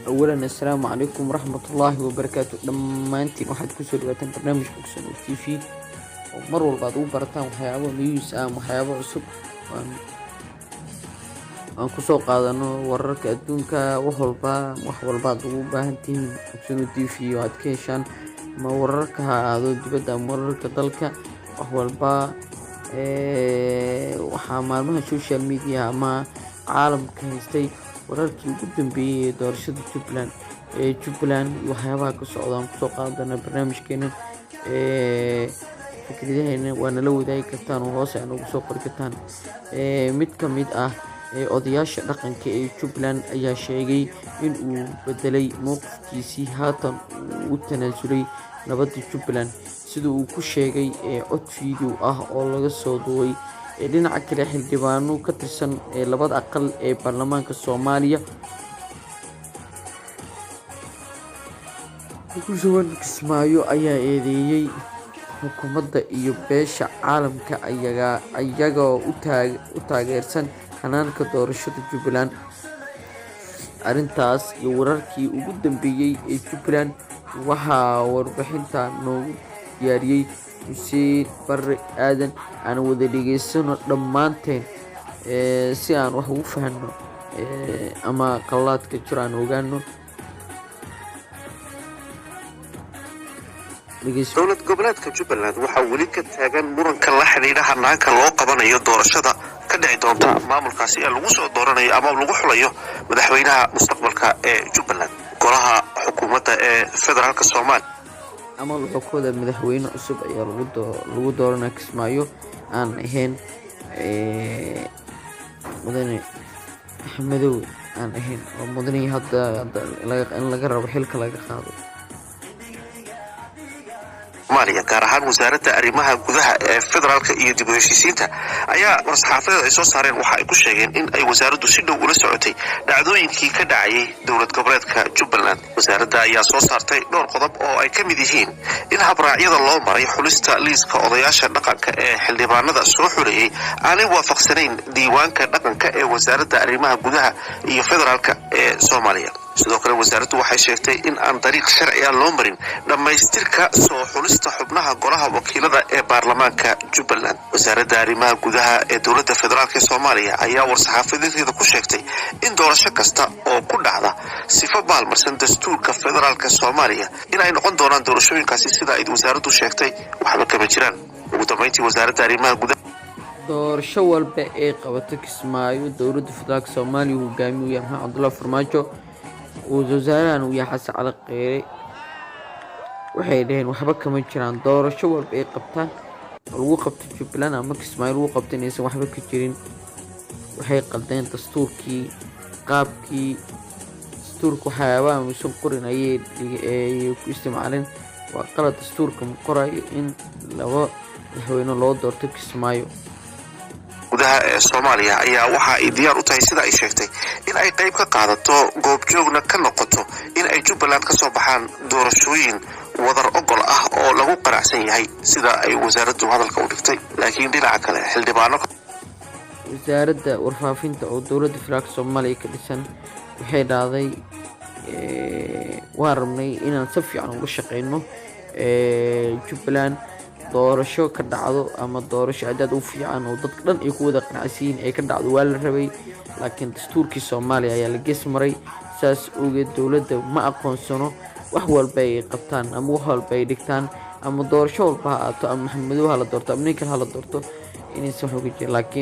Awalan, assalaamu calaykum waraxmatullaahi wabarakaatu. Dhammaantiin waxaad kusoo dhawaataan barnaamijka Ogsoon TV oo mar walba aad ugu barataan waxyaabo news ah ama waxyaabo cusub aan kusoo qaadano wararka adduunka. Wax walba, wax walba aad ugu baahan tihiin Ogsoon TV oo aad ka heshaan, ama wararka ha ahaado dibadda ama wararka dalka, wax walba. Waxaa maalmaha social media ama caalamka haystay wararkii ugu dambeeyay ee doorashada Jubbaland, ee Jubbaland iyo waxyaabaha ka socda aan kusoo qaadana barnaamijkeena. Fikradaheena waa nala wadaagi kartaan oo hoos aad noogu soo qori kartaan. Mid ka mid ah odayaasha dhaqanka ee Jubbaland ayaa sheegay in uu bedelay mowqifkiisii, haatan uu u tanaasulay nabadda Jubbaland, sida uu ku sheegay cod video ah oo laga soo duubay. Dhinaca kale, xildhibaano ka tirsan labada aqal ee baarlamaanka Soomaaliya ku sugan Kismaayo ayaa eedeeyay xukuumadda iyo beesha caalamka ayagoo u taageersan hanaanka doorashada Jubbaland. Arrintaas iyo wararkii ugu dambeeyay ee Jubbaland waxaa warbixinta noogu diyaariyey Xuseen Barre Aadan. Aan wada dhegeysano dhammaanteen si aan wax ugu fahanno ama qaladaadka jiro aan ogaano. Dowlad goboleedka Jubbaland waxaa weli ka taagan muranka la xidhiidha hanaanka loo qabanayo doorashada ka dhici doonta maamulkaasi ee lagu soo dooranayo ama lagu xulayo madaxweynaha mustaqbalka ee Jubbaland. Golaha xukuumadda ee federaalka Soomaaliya ama wuxuu ka wadaa madaxweyne cusub ayaa lagu dooranaya Kismaayo aan ahayn mudane Axmedow, aan ahayn oo mudanihii hadda in laga rabo xilka laga qaado. Soomaaliya, gaar ahaan wasaaradda arrimaha gudaha ee federaalka iyo dib u heshiisiinta, ayaa war-saxaafadeed ay soo saareen waxa ay ku sheegeen in ay wasaaraddu si dhow ula socotay dhacdooyinkii ka dhacayay dowlad goboleedka Jubbaland. Wasaaradda ayaa soo saartay dhowr qodob oo ay ka mid yihiin in habraacyada loo maray xulista liiska odayaasha dhaqanka ee xildhibaanada soo xulayay aanay waafaqsanayn diiwaanka dhaqanka ee wasaaradda arrimaha gudaha iyo federaalka ee Soomaaliya. Sidoo kale, wasaaraddu waxay sheegtay in aan dariiq sharci ah loo marin dhammaystirka soo xulista xubnaha golaha wakiilada ee baarlamaanka Jubbaland. Wasaaradda arrimaha gudaha ee dowladda federaalk ee Soomaaliya ayaa war-saxaafadeedkeeda ku sheegtay in doorasho kasta oo ku dhacda sifo baalmarsan dastuurka federaalka Soomaaliya in ay noqon doonaan doorashooyinkaasi, sida ay wasaaraddu sheegtay, waxba kama jiraan. Ugu dambayntii, wasaaradda arrimaha gudaha Doorasho walba ee qabato Kismaayo dowladda federaalka Soomaaliya uu hogaamiyo Maxamed Cabdullahi Farmaajo, wasaarahan uu yahay Xasan Cali Kheyre, waxay dhaheen waxba kama jiraan. Doorasho walba ay qabtaan oo lagu qabto Jubbaland ama Kismaayo lagu qabto inaysan waxba ka jirin. Waxay qaldeen dastuurkii, qaabkii dastuurka waxyaabaha uusan qorin ayay ku isticmaaleen. Waa qalad, dastuurka ma qorayo in laba madaxweyne loo doorto Kismaayo. gudaha ee Soomaaliya ayaa waxa ay diyaar u tahay, sida ay sheegtay, in ay qayb ka qaadato, goobjoogna ka noqoto in ay Jubbaland ka soo baxaan doorashooyin wadar ogol ah oo lagu qanacsan yahay, sida ay wasaaraddu hadalka u dhigtay. Laakiin dhinaca kale, xildhibaano Wasaaradda warfaafinta oo dowladda federaalka Soomaaliya ka dhisan waxay dhahday waan rabnay inaan si fiican uga shaqeyno Jubbaland, doorasho ka dhacdo ama doorasho aad aad u fiican oo dadka dhan ay ku wada qanacsan yihiin ay ka dhacdo waa la rabay, laakiin dastuurkii Soomaaliya ayaa la gees maray. Saas awgeed dowladda ma aqoonsano wax walba ay qabtaan ama wax walba ay dhigtaan, ama doorasho walba ha ahaato, ama Maxamedow ha la doorto ama nin kale ha la doorto, inaysan wax uga jirin, laakiin